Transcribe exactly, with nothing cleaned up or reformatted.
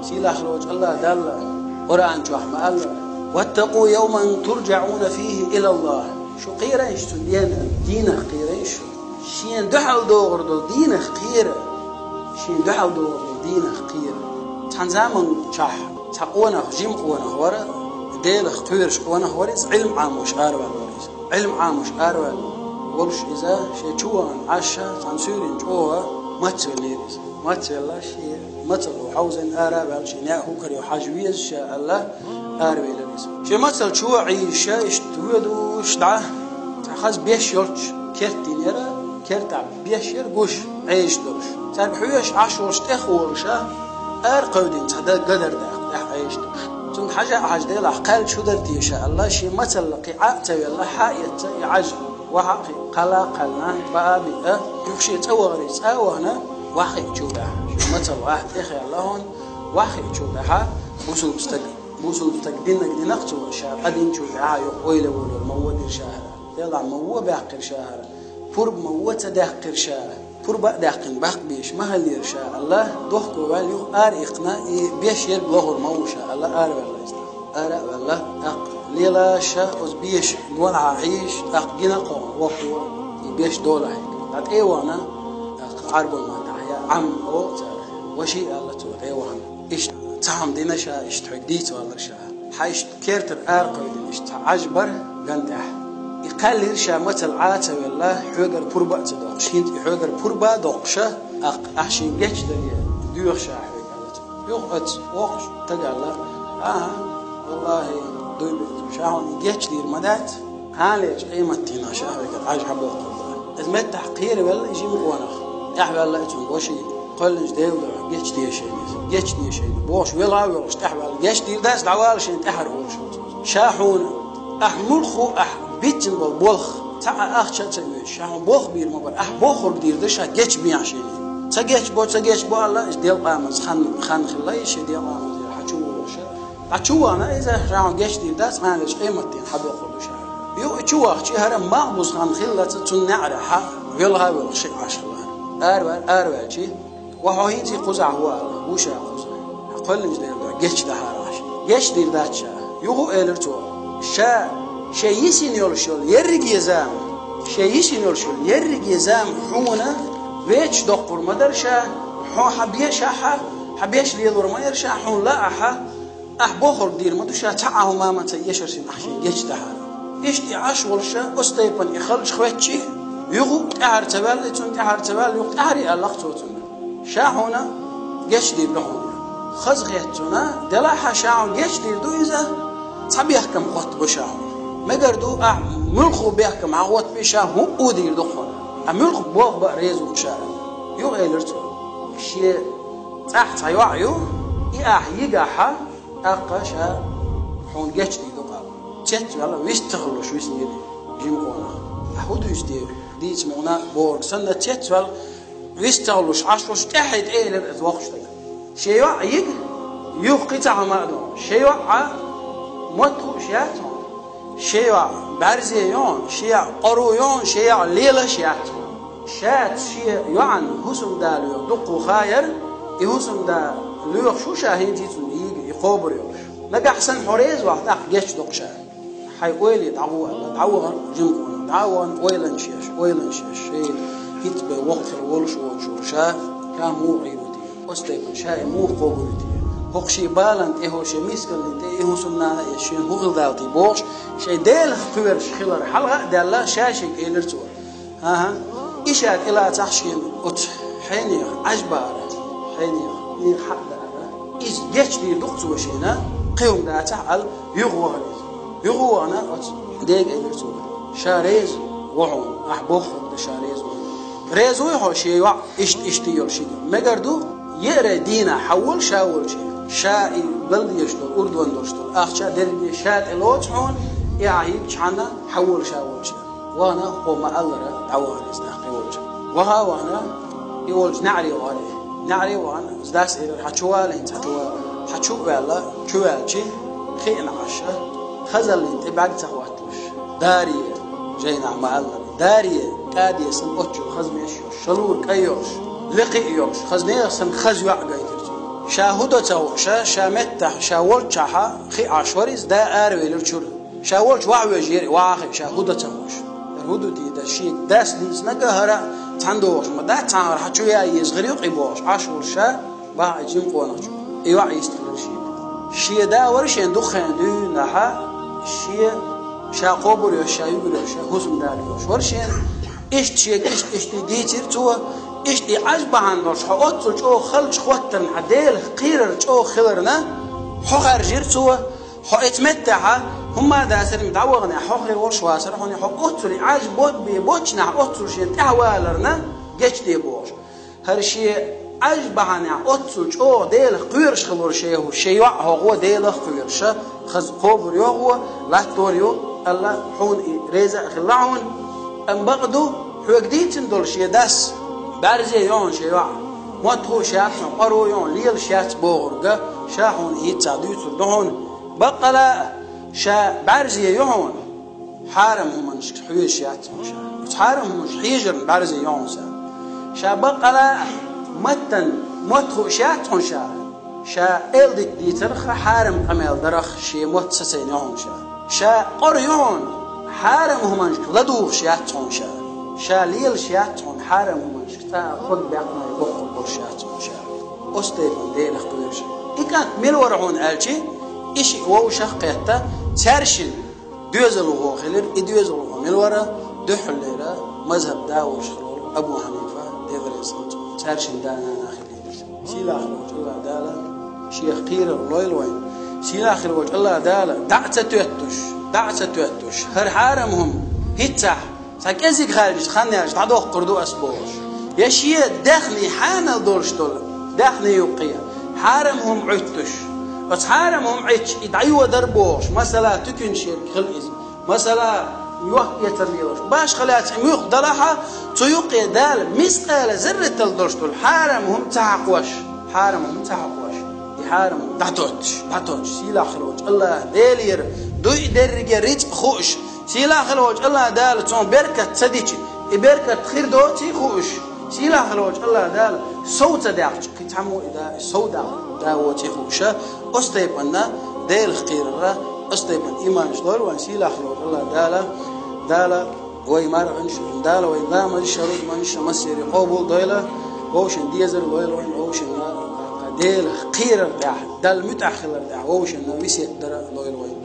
Сийлахь волчу АллахӀ Далла Къуръан чохь ма-аллара: «واتقوا يوما ترجعون فيه إلى الله». Шу кхерайша цу дена, дийнах кхерайша шу. Шена дуьхьал догӀур долу дийнах кхера. Шена дуьхьал догӀур долу дийнах кхера. Цхьана заманчохь цхьа къонах, жима къонах вара, Делах кхоьруш къонах вара иза, Ӏилма Ӏамош араваьлла вара иза. Ӏилма Ӏамош араваьлла волуш иза, шен чу вахана Ӏаш, цхьана суьйранна чӀогӀа мацвеллера иза. Мацвелла, шен мацалло хьовзийна ара а ваьлла, шен неӀ хӀу карайо хьажа веза ша аьлла, аравелира иза. Шен мацалла чу а Ӏийша, иштта воьдуш дӀа, цхьа хаза беш йолчу керта динера, кертахь беш яра гуш, Ӏежаш долуш. Цаьрга хьоьжуш Ӏаш волуш тӀехволуша, ара кхевдина цхьа дан гадар даккха тӀехь Ӏежаш долуш. Цунна хьажа а хьажа, делахь кхаьллича хӀун дара те ша аьлла, шен мацалла кхин Ӏа а ца велла, хьа а эцна и Ӏаж. Ваха а кхин кхалла а кхаьллина, баа а биъна, юха шен цӀа вахаре цӀа а вахана, ваха хиъча ву баьхьа. Шен мацалла ваха тӀехъяьлла хьуна, ваха хиъча ву баьхьа, бусулба стаг, бусулба стаг диннарг динарг цо, ша къа динчул тӀаьхьа юха ойла волур ма ву дира ша хӀара. Делахь ма ву баьккхира ша хӀара. Пурба ма ву ца даьккхира ша. Пурба а даьккхина баккха беш ма хиллера ша аьлла, дохко ваьлла юха ара иккхина, и беш ерг лохур ма ву ша аьлла, араваьлла иза. Ара а ваьлла, тӀаккха лела ша оцу беша гонахьа хьийзаш, тӀаккха гина кхо воккхо, и беш долахь. Ткъа тӀе а вахана, тӀаккха Ӏарбойн маттахь я Ӏам олу цара. Ваши аьлла цо тӀе а вахана. Иштта цхьа хӀума дина ша, иштта хьоьга дийца валлара ша. Хьан иштта кертара ара кхевдина иштта цхьа Ӏаж бара ган тӀехь. И кхаьллира ша мацалла Ӏа а ца велла, хьоьгара пурба а ца доккхуш, хӀинца и хьоьгара пурба а доккхуша, тӀаккха ахь шен гечдаре доьху ша хьоьга аьлла цо. Юха оцу воккхачу стага аьлла: «ХӀан-хӀа, валлахӀи, дуй беза, ша хьуна и гечдийр ма дац, кханалерчу къематдийнахь ша хьоьгара Ӏаж хьабоккхур бара». Иза меттахь кхеравелла и жима къонах, тӀаьхьаваьлла и цуьнан ваши. Кхоьллинчу Делан дуьхьа гечде шайна иза, гечде шайна, бохуш, велха а воьлхуш тӀаьхьаваьлла, гечдийр дац, дӀавала шайна тӀаьхьара олуш ву цо. Ша хьуна, ахь муьлхха а, ахь битина болу болх, цхьа а ахча а ца оьцуш, ша хьуна болх бийр ма бара, ахь бохург дийр ду ша, гечбехьа шайна. Ца гечбо, ца гечбо аьлла, иза делкъамаза хан, хан хилла, иза шен делкъамаза хьан чу вогӀуша. Ткъа чу вахана иза, ша хьуна гечдийр дац, кханалерчу къематдийнахь хьабоккхур ду ша. Юха и чу вахча, хӀара малхбуза хан хиллалц цунна неӀарехьа, велха а воьлхуш шиъ Ӏаш хилла. Араваьлла, араваьлча, ва хьо хӀинца и кхузахь ву аьлла, ву ша кхузахь. Кхоьллинчу Делан дуьхьа гечдахьара ахь шайна. Гечдийр дац ша. Юха а элира цо: «Ша, шен йисина йолуш йолу ерриге зама, шен йисина йолуш йолу ерриге зама хьуна веча доккхур ма дара ша, хьо хьан бешахьа, хьан беш лелор ма яра ша, хьуна лаахьа, ахь бохург дийр ма ду ша, цхьа а хӀума ма ца эшаршина ахь шен гечдахьара». Иштта и Ӏаш волуша, оцу тайпана и халча хӀоьттича, юха а тӀаьхьара ца ваьлла, и цунна тӀаьхьара ца ваьлла, юха тӀаьхьара аьлла цо цунна: «Ша хьуна гечдийр ду хьуна. Хазахетта цунна, делахь а ша хьуна гечдийр ду иза, цхьа бехкам хӀоттабо ша хьуна. Мегар ду, ахь муьлхха бехкам хьахӀоттабе, ша хӀуъа дийр ду хьуна. Ахь муьлхха болх бан реза ву ша». Юха элира цо: «Шен цӀахь цхьа йоӀ ю, и ахь йигахьа, тӀаккха ша хьуна гечдийр ду-кх», — аьлла. Цецваьлла, вист ца хуьлуш виснера жима къонах. Ахь хӀун дуьйцу те, дийца ма ву бохург санна, цецваьлла, вист ца хуьлуш Ӏаш волуш тӀаьхье тӀе элира иза воккхачу стага: «Шен йоӀ йига, юха кхин цхьа хӀума а ду хьуна. Шен йоӀ а мотт хууш яц хьуна. Шен йоӀ бӀаьрзе ю хьуна, шен йоӀ къора ю хьуна, шен йоӀ лелаш яц хьуна. Шаца шен йоӀана хӀусамда лоьху дуккха хан яра, и хӀусамда лоьхуш ву ша хӀинца цунна йига, и кхобур йолуш. Нагахь санна хьо реза вахь, тӀаккха гечдо-кх ша». «Хьайн ойла дӀагӀо», — аьлла, дӀавахана жима къонах. ДӀа а вахана, ойланаш еш, ойланаш еш, шен хӀинца бен воккха хир волуш волчуьра ша, ша муха Ӏийр ву те, оцу тайпана ша и муха кхобур ву те, хӀокху шен баланна тӀе, хӀокху шен мискаллина тӀе и хӀусамнана а эцна, шена хӀун хила дала те бохуш, шайн Делах кхоьруш хилар хьалха а даьлла, ша шега элира цо: «ХӀан-хӀа, и ша тӀелацахь шена оцу хьенех Ӏаж баара, хьенех, хьенех хьа а даара. Иза гечдийр ду-кх цо шена, кхин хӀума дацахь», — аьлла, юха вахана иза. Юха а вахана, оцу дега элира цо: «Ша реза ву хьуна, ахь бохург дан ша реза ву хьуна. Реза вуй хьо шен йоӀ иштта, иштта йолуш йига? Мегар ду, еарай дийнахь хьан волу ша волчу. Ша и гал дезаш долу, урдон долуш долу ахча дерриге ша тӀе лоцу хьуна, и ахь йигчхьана хьан волу ша волчу». Вахана, хӀокхо ма-аллара, дӀавахана иза тӀаккха и волчу. Ваха а вахана, и волчу неӀаре вахана. НеӀаре а вахана, иза дас элира: «Хьан чу вала хӀинца, хьан чу вала». Хьан чу а ваьлла, чу ваьлча, хиъна Ӏаш, хазаллина тӀе бӀаьрг ца хӀотталуш, даре, жайнахь ма-аллара, даре, кӀаде санна оццул хаза меш йолуш, шалура кӀай йолуш, лекхе а йолуш, хаза нехан санна хаза йоӀ гайтира цунна. Ша хӀу дан ца хууш, ша меттахь, ша волччахьа хи Ӏаш вара иза, да аравелира чуьра. Ша волчу ваха вежа яра и ваха хи, ша хӀу дан ца хууш. ХӀара хӀу ду те дан, шен дас дийцинарг а хӀара цхьаьна догӀуш ма дац, цхьа хӀара хьан чу яа еза хир ю-кх и бохуш, Ӏаш волуш ша баха и жима къонахчу. И йоӀ йистхилира шега. Шен да вара шен дукха хенахь дуьйна, шен ша кхобур йолуш, ша югур йолуш, ша хӀусамда лелош вара шена. Иштта шега иштта, иштта дийцира цо, иштта и Ӏаж бахьана долуш, хьо оццул чӀогӀа халчу хӀоттарна, хьан Делах кхерар чӀогӀа хиларна, хьо хаьржира цо, хьо эца меттехьа, хӀумма а дацара, дӀавахана хьо хир волуш вацара хьуна, хьо оццул и Ӏаж бо-, бе-, боцчунахь оццул шена тӀаьхьаваларна, гечде бохуш. ХӀара шен Ӏаж бахьанехь оццул чӀогӀа Делах кхоьруш хилура шен хӀу, шен йоӀ хӀокхо Делах кхоьруша, хаза кхобур йо хӀо, латтор ю, Алла хьуна и реза а хилла хьуна. Амма бакъ ду, хьоьга дийцина долу шен дас, бӀаьрзе йо хьуна шен йоӀ, мотт хууш яц хьуна, къоро йо хьуна, лелаш яц бохург, ша хьуна хӀинца дуьйцур ду хьуна. Баккъала а, ша бӀаьрзе йо хьуна. Хьарам хӀуманашка хьоьжуш яц хьуна ша. Оцу хьарам хӀуманаш хьежарна бӀаьрзе йо хьуна ша. Ша баккъала а маттан мотт хууш яц хьуна ша. Ша эл дика дийцарх а, хьарам къамел дарх а шен мотт сацийна йо хьуна ша. Ша къора йо хьуна, хьарам хӀуманашка ладугӀуш яц хьуна ша. Ша лелаш яц хьуна хьарам хӀуманашка, цкъа а ког баьккхинарг боккхур болуш яц хьуна ша. Оцу тайпана Делах кхоьруш. И кӀант мила вара хьуна аьлчи, и шиъ вовшах а кхетта, цаьршинна доьзалхо хилира, и доьзалхо мила вара, дуьххьарлера мазхӀаб да волуш хилла волу Абу Хьанифа, Делан реза хуьлда цунна, цаьршинна да-нана хилира. Сийлахь волчу АллахӀ Дала шех кхерар лойла вайна. Сийлахь волчу АллахӀ Дала дӀа а ца тоьттуш, дӀа а ца тоьттуш, хӀара хьарам хӀума хӀинццехь, цхьа кӀезиг хаьржича хан яьлча дӀадоккхур ду ас бохуш. Я шен даьхний хьанал долуш долу, даьхний юккъе хьарам хӀума Ӏуьттуш. Оцу хьарам хӀума Ӏуьттуш и дӀайодар бохуш, масала, туьканаш ерг хила иза. Масала, йохк-эцар лелош. Башха лаьцна и муьлхха далахьа, цу юккъе Дала мискъала зарратал долуш долу хьарам хӀума ца хьакхош, хьарам хӀума ца хьакхош. И хьарам хӀума дӀатоттуш, дӀатоттуш, сийлахь хир волчу АллахӀ Делера дуй дерриге рицкъ хууш, сийлахь хир волчу АллахӀ Дала цунах беркат ца дича, и беркат хир доций хууш, сийлахь хир волчу АллахӀ Дала сов ца даьккхича, кхин цхьаммо и да, сов даккха да воций хууша, оцу тайпана Делах кхерара, оцу тайпана иманаш лойла вайн сийлахь хир волчу АллахӀ Дала, Дала вай марханаш, Дала вай ламазаш, рузбанаш, массери къобал дойла, вовшан дезар лойла вайн, вовшан Делах кхерар тӀехь, Далла муьтӀахь хилар тӀехь, вовшан висет дара лойла вайн.